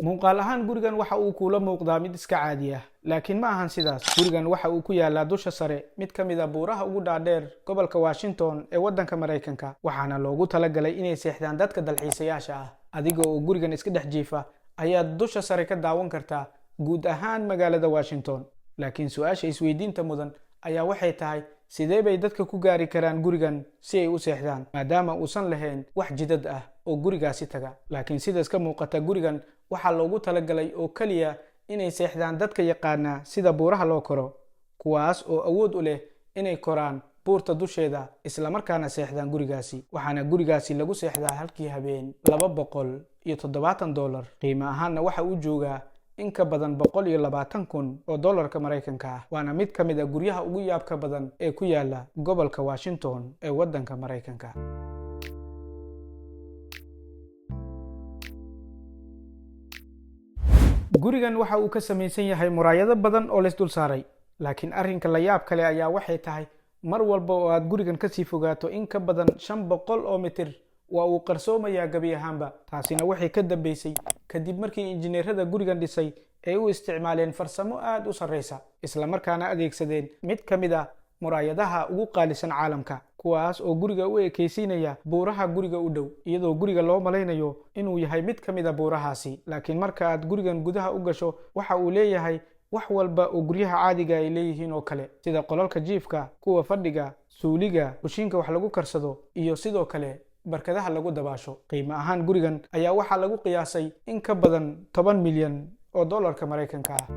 Muuqaal ahaan gurigan waxa uu kuula muuqdaa mid iska caadi ah, laakiin ma ahan sidaas. Gurigan waxa uu ku yaalaa dusha sare mid ka mid ah buuraha ugu dhaadheer gobolka Washington ee waddanka Maraykanka, waxaana loogu talagalay inay seexdaan dadka dalxiisayaasha ah. Adiga oo gurigan iska dhex jiifa ayaad dusha sare ka daawan kartaa guud ahaan magaalada Washington. Laakiin su-aasha isweydiinta mudan ayaa waxay tahay, sidee bay dadka ku gaari karaan gurigan si ay u seexdaan, maadaama uusan lahayn wax jidad ah oo gurigaasi taga? Laakiin sidaas ka muuqata, gurigan waxaa loogu talagalay oo keliya inay seexdaan dadka yaqaana sida buuraha loo koro, kuwaas oo awood u leh inay koraan buurta dusheeda, islamarkaana seexdaan gurigaasi. Waxaana gurigaasi lagu seexdaa halkii habeen $270, qiimo ahaanna waxa uu joogaa in ka badan 120,000 oo dollarka Maraykanka ah. Waana mid ka mid ah guryaha ugu yaabka badan ee ku yaala gobolka Washington ee waddanka Maraykanka. Gurigan waxa uu ka samaysan yahay muraayado badan oo laysdul saaray, laakiin arrinka la yaab kale ayaa waxay tahay, mar walba oo aad gurigan kasii fogaato in ka badan 500 oo mitir, waa uu qarsoomayaa gebi ahaanba. Taasina waxay ka dambeysay kadib markii injineerada gurigan dhisay ay u isticmaaleen farsamo aada u sarreysa, islamarkaana adeegsadeen mid ka mid ah muraayadaha ugu qaalisan caalamka, kuwaas oo guriga u ekeysiinaya buuraha guriga u dhow, iyadoo guriga loo malaynayo inuu yahay mid ka mid ah buurahaasi. Laakiin marka aad gurigan gudaha u gasho, waxa uu leeyahay wax walba oo guryaha caadiga ay leeyihiin oo kale, sida qolalka jiifka, kuwa fadhiga, suuliga, kushiinka wax lagu karsado iyo sidoo kale barkadaha lagu dabaasho. Qiimo ahaan gurigan ayaa waxaa lagu qiyaasay in ka badan 10 milyan oo dollarka Maraykanka ah.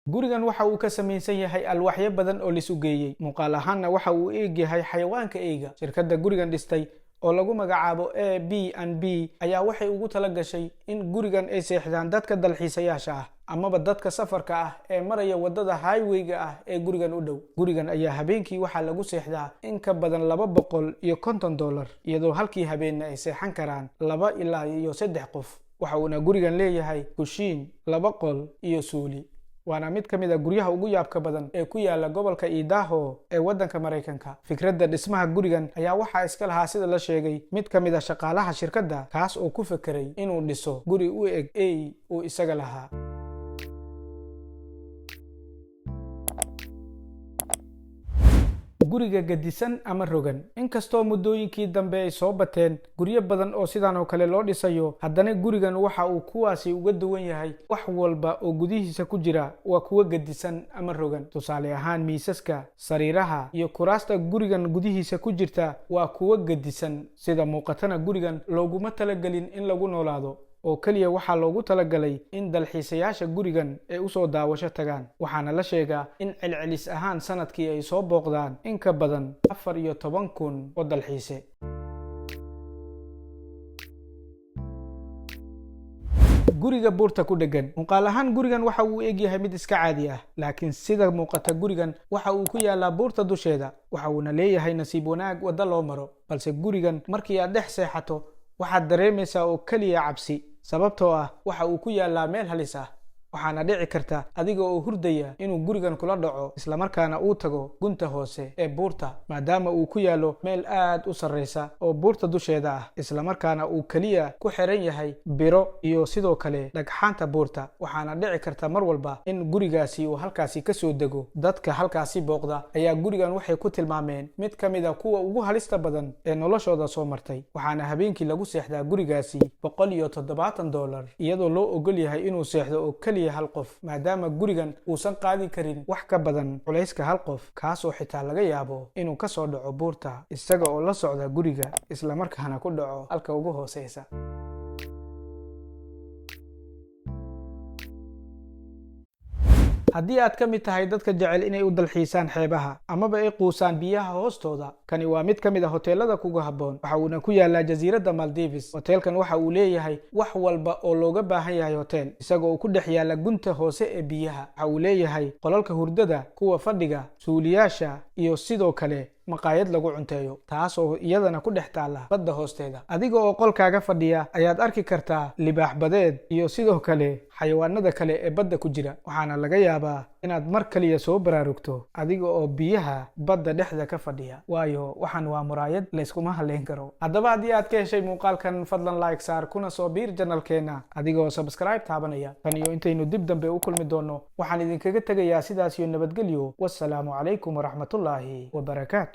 Gurigan waxa uu ka samaysan yahay alwaaxyo badan oo lisu geeyey, muuqaal ahaanna waxa uu eeg yahay xayawaanka eyga. Shirkadda gurigan dhistay oo lagu magacaabo Airbnb ayaa waxay ugu tala gashay in gurigan ay seexdaan dadka dalxiisayaasha ah amaba dadka safarka ah ee maraya waddada highway-ga ah ee gurigan u dhow. Gurigan ayaa habeenkii waxaa lagu seexdaa in ka badan $250, iyadoo halkii habeenna ay seexan karaan laba ilaa iyo saddex qof. Waxa uuna gurigan leeyahay kushiin, laba qol iyo suuli, waana mid ka mid ah guryaha ugu yaabka badan ee ku yaala gobolka Idaho ee waddanka Maraykanka. Fikradda dhismaha gurigan ayaa waxaa iska lahaa, sida la sheegay, mid ka mid ah shaqaalaha shirkadda, kaas oo ku fekeray inuu dhiso guri u eg ey uu isaga lahaa. Guriga gadisan ama rogan. Inkastoo muddooyinkii dambe ay soo bateen guryo badan oo sidan oo kale loo dhisayo, haddana gurigan waxa uu kuwaasi uga duwan yahay, wax walba oo gudihiisa ku jira waa kuwo gadisan ama rogan. Tusaale ahaan, miisaska, sariiraha iyo kuraasta gurigan gudihiisa ku jirta waa kuwo gadisan. Sida muuqatana, gurigan looguma talagelin in lagu noolaado oo keliya, waxaa loogu talagalay in dalxiisayaasha gurigan ay usoo daawasho tagaan. Waxaana la sheegaa in celcelis ahaan sanadkii ay soo booqdaan in ka badan 14,000 oo dalxiise. Guriga buurta ku dhegan. Muuqaal ahaan gurigan waxa uu egyahay mid iska caadi ah, laakiin sida muuqata gurigan waxa uu ku yaalaa buurta dusheeda, waxa uuna leeyahay, nasiib wanaag, waddo loo maro. Balse gurigan markii aad dhex seexato, waxaad dareemaysaa oo keliya cabsi, sababtoo ah waxa uu ku yaalaa meel halis ah, waxaana dhici karta adiga oo hurdaya inuu gurigan kula dhaco, islamarkaana uu tago gunta hoose ee buurta, maadaama uu ku yaallo meel aad u sarreysa oo buurta dusheeda ah, islamarkaana uu keliya ku xiran yahay biro iyo sidoo kale dhagxaanta buurta. Waxaana dhici karta mar walba in gurigaasi uu halkaasi kasoo dego. Dadka halkaasi booqda ayaa gurigan waxay ku tilmaameen mid ka mid ah kuwa ugu halista badan ee noloshooda soo martay. Waxaana habeenkii lagu seexdaa gurigaasi $170, iyadoo loo ogol yahay inuu seexdo oo keliya hal qof, maadaama gurigan uusan qaadi karin wax ka badan culayska hal qof, kaasoo xitaa laga yaabo inuu kasoo dhaco buurta isaga oo la socda guriga, islamarkaana ku dhaco halka ugu hooseysa. Haddii aad ka mid tahay dadka jecel inay u dalxiisaan xeebaha amaba ay quusaan biyaha hoostooda, kani waa mid ka mid ah hoteelada kuga habboon. Waxa uuna ku yaalaa jasiiradda Maldives. Hoteelkan waxa uu leeyahay wax walba oo looga baahan yahay hotel, isagoo uu ku dhex yaala gunta hoose ee biyaha. Waxa uu leeyahay qolalka hurdada, kuwa fadhiga, suuliyaasha iyo sidoo kale Maqaayad lagu cunteeyo, taasoo iyadana ku dhex taalla badda hoosteeda. Adiga oo qolkaaga fadhiya ayaad arki kartaa libaax badeed iyo sidoo kale xayawaanada kale ee badda ku jira. Waxaana laga yaabaa inaad mar kaliya soo baraarugto adiga oo biyaha badda dhexda ka fadhiya, waayo waxaan waa muraayad layskuma halleyn karo. Haddaba, haddii aad ka heshay muuqaalkan, fadlan like saar, kuna soo biir channelkeena adigoo subscribe taabanaya. Tan iyo intaynu dib dambe u kulmi doonno, waxaan idinkaga tegayaa sidaas iyo nabadgelyo. Wassalaamu calaykum waraxmatullaahi wabarakaatu.